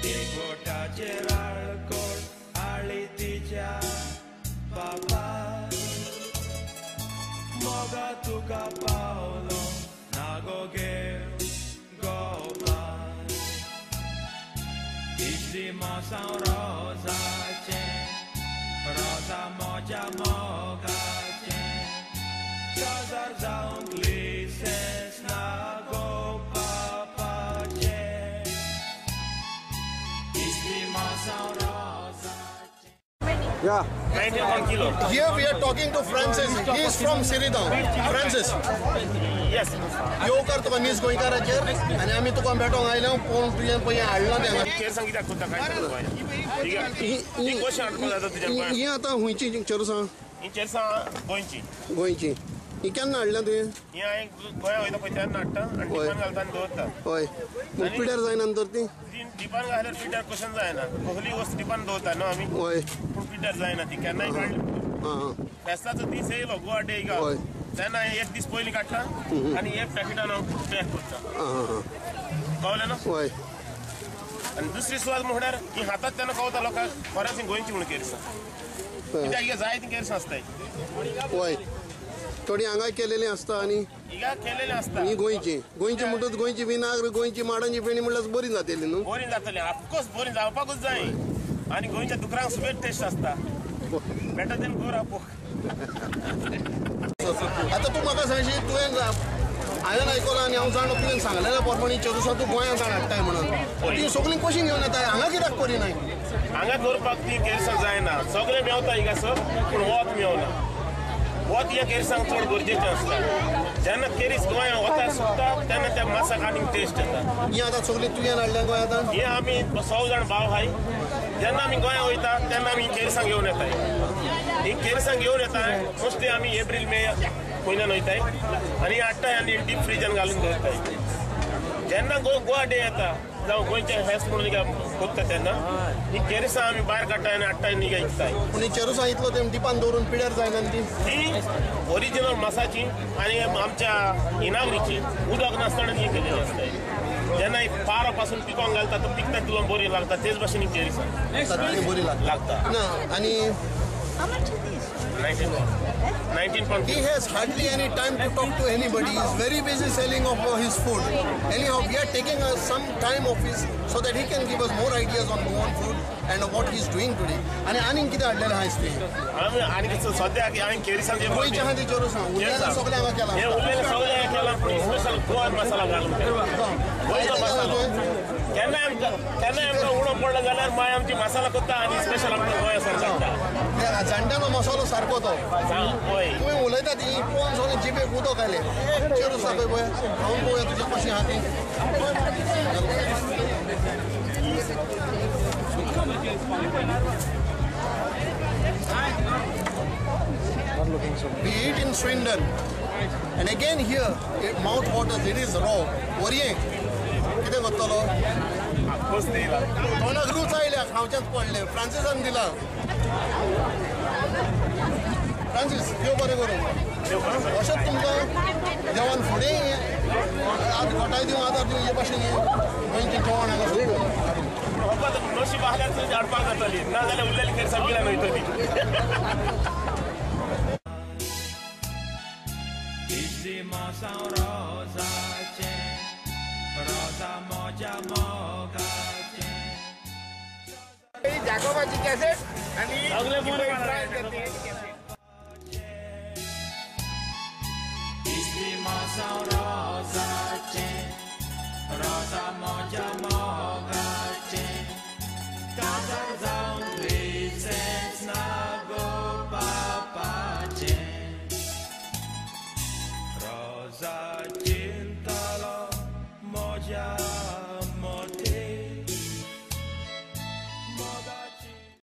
एकवटाचेर आळकोट आळी तिच्या बाबा मोगा तुका पावलो नागो घेव गोपाल इश्री मासांव रोजाचें रोजा मोजा मोगाचें काजार जावंक लिसेंस ना गो पापाचें इश्री मासांव रोजाचें. Yeah. 91 kilo. Here we are talking to Francis. He is from Siridao. Francis. Yes. येवकार तुका नीज गोंयकाराचेर आनी आमी तुका भेटोंक आयल्या पळोवन तुवें पळय हाडला तें. केर सांगिता कोता काय ही क्वेश्चन हाडपाक जाता तुज्या गोंयांत. ही आतां खुंयची चेरसां? ही चेरसां गोंयची. गोंयची. ही केन्ना हाडल्या तुवें? ही हांवें गोंया वयता पळय तेन्ना हाडटा आनी डिपान घालता आनी दवरता. हय. पिड्यार जायना तर ती? डिपान घाल्यार पिड्यार कशें जायना. कसली वस्त डिपान दवरता न्हू आमी. हय. पूण पिड्यार जायना ती केन्नाय काडली. फेस्ताचो दीस येयलो गोवा डे हय. तेन्ना एक दीस पयलीं काडटा आनी एक पॅकेटान हांव पॅक करता. कळ्ळें न्हू? हय. आनी दुसरी सुवात म्हणल्यार ही हातात तेन्ना कळता लोकांक खरेंच गोंयची म्हणून केरसां. कित्याक हिंगा जाय ती केरसां आसताय. हय. थोडी हांगा केलेली आसता आनी हिंगा केलेली आसता. ही गोंयची गोंयची म्हणटच गोंयची विनाग्र गोंयची माडांची फेणी म्हणल्यार बरी जातली न्हू? बरी जातली ऑफकोर्स बरी जावपाकूच जाय. आनी गोंयच्या दुकरांक सुबेर टेस्ट आसता. बेटर देन गोरा पोक. आतां तूं म्हाका सांगशी तुवें हांवें आयकलां आनी हांव जाणा तुवें सांगलेल्या प्रमाणे चेरसां तूं गोंयांत जाण हाडटाय म्हणून. ती सगळीं कशीं घेवन येता हांगा कित्याक करिनाय? हांगा करपाक ती केरसां जायना. सगळें मेवता हिंगासर पूण वत मेवना. वत ह्या केरसांक चड गरजेचें आसता. जेन्ना केरीस गोंयांत वता सुकता तेन्ना त्या मासाक आनीक टेस्ट येता. ही आतां सगळीं तुवें हाडल्या गोंयांत? हे आमी 100 जाण भाव आहाय. जेन्ना आमी गोंयांत वयता तेन्ना आमी केरसां घेवन येताय. ही केरसां घेवन येताय मोस्टली आमी एप्रील मे म्हयन्यान वयताय आनी हाडटाय आनी डीप फ्रिजान घालून दवरताय. जेन्ना गोवा डे येता जावं गोंयचें फेस्त म्हणून कोत्ता तेन्ना ही केरसां आमी भायर काडटाय आनी हाडटाय आनी विकताय. पूण ही चेरसां इतलो तें डिपान दवरून पिड्यार जायना ती? ती ओरिजिनल मासाची आनी आमच्या इनाग्रीची उदक नासतना ती केलेली आसताय. जेन्ना पारो पासून पिकोंक घालता तो पिकता तितलो बरी लागता. तेच भाशेन ही केरसां बरी लागता ना. आनी 19 pounds. He has hardly any time to talk to anybody. He is very busy selling of his food. Anyhow, we are taking some time of his so that he can give us more ideas on Goan food and what he is doing today. And आनीक कितें हाडलेलें आहा तुवें? आनी सद्याक हांवें केरसां गोंयचें आहा ती चेरसां उरलेलें सगळें हांगा केलां. हें उरलेलें सगळें हांगा केलां पूण स्पेशल गोवन मसाला घालून गोंयचो मसालो. केन्ना आमकां उणो पडलो जाल्यार मागीर आमची मसाला करता आनी स्पेशल आमकां गोंया सावन काडटा. जाणट्यांचो मसालो सारको तो. तुवें उलयता ती पळोवन सगळें जिबेक उदक आयलें. चेरसां पळय पळय खावन पळोवया तुजें कशीं आहा ती. We eat in Swindon, and again here, it mouth waters. It is raw. वरयें कितें करतलो? तोंडाक रूच आयल्या खावचेंच पडलें. फ्रांसिसान दिला. फ्रांसीस देव बरें करूं. अशेंच तुमकां देवान फुडें आज घोटाय दिवं आदार दिवं हे भाशेन गोंयचें जेवण हांगा नशीब आहल्यार हाडपाक जातली ना जाल्यार उरलेली केरसां बिलान वयतली. इश्री मासांव रोजाचें रोजा मोजा मोगाचें. जागोबाची कॅसेट आनी